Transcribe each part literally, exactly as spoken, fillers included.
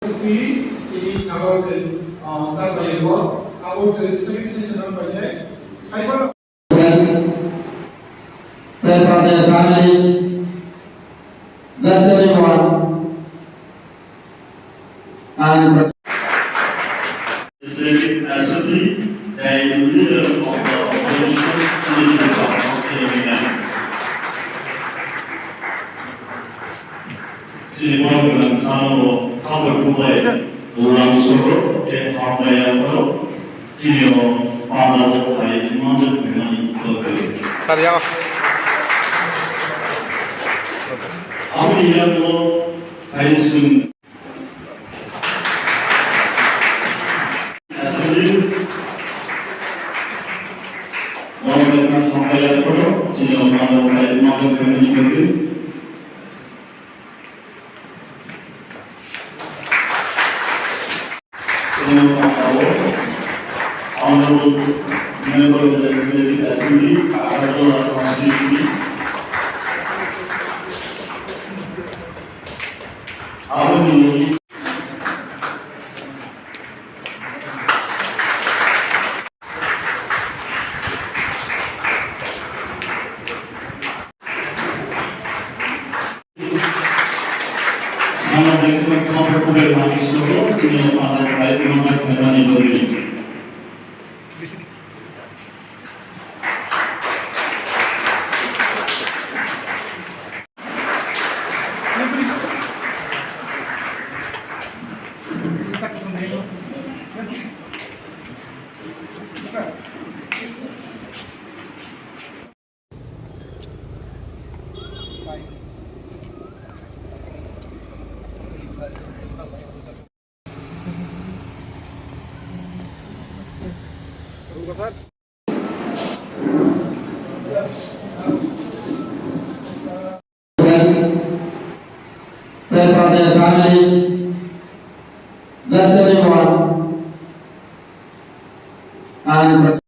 Twi tini salo se, ah, chapayo, abo se civic session ang painai. Haiphano. Pray for their families. Bless everyone. And Legislative Assembly, the leader of the opposition, Senator Baksa Sirina. Chini borok gwnang salo bo khabar kubai lam soro tei hambai yapharo chini o panda bo khai manjak phaimani bagwi. Sir, ya. Aboni yago khai chwng Assembly borok gwnang hambai yapharo chini o panda bo khai manjak phaimani bagwi. Honorable Member of the Legislative Assembly, Agartala constituency. Aboni Pray for their families. Bless everyone. And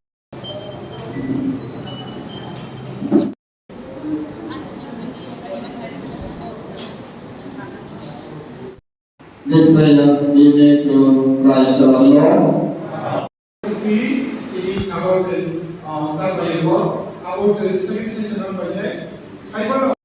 This prayer we make to Christ our Lord. Twi tini salo se, ah, chapayo, abo se civic session ang painai. Haiphano.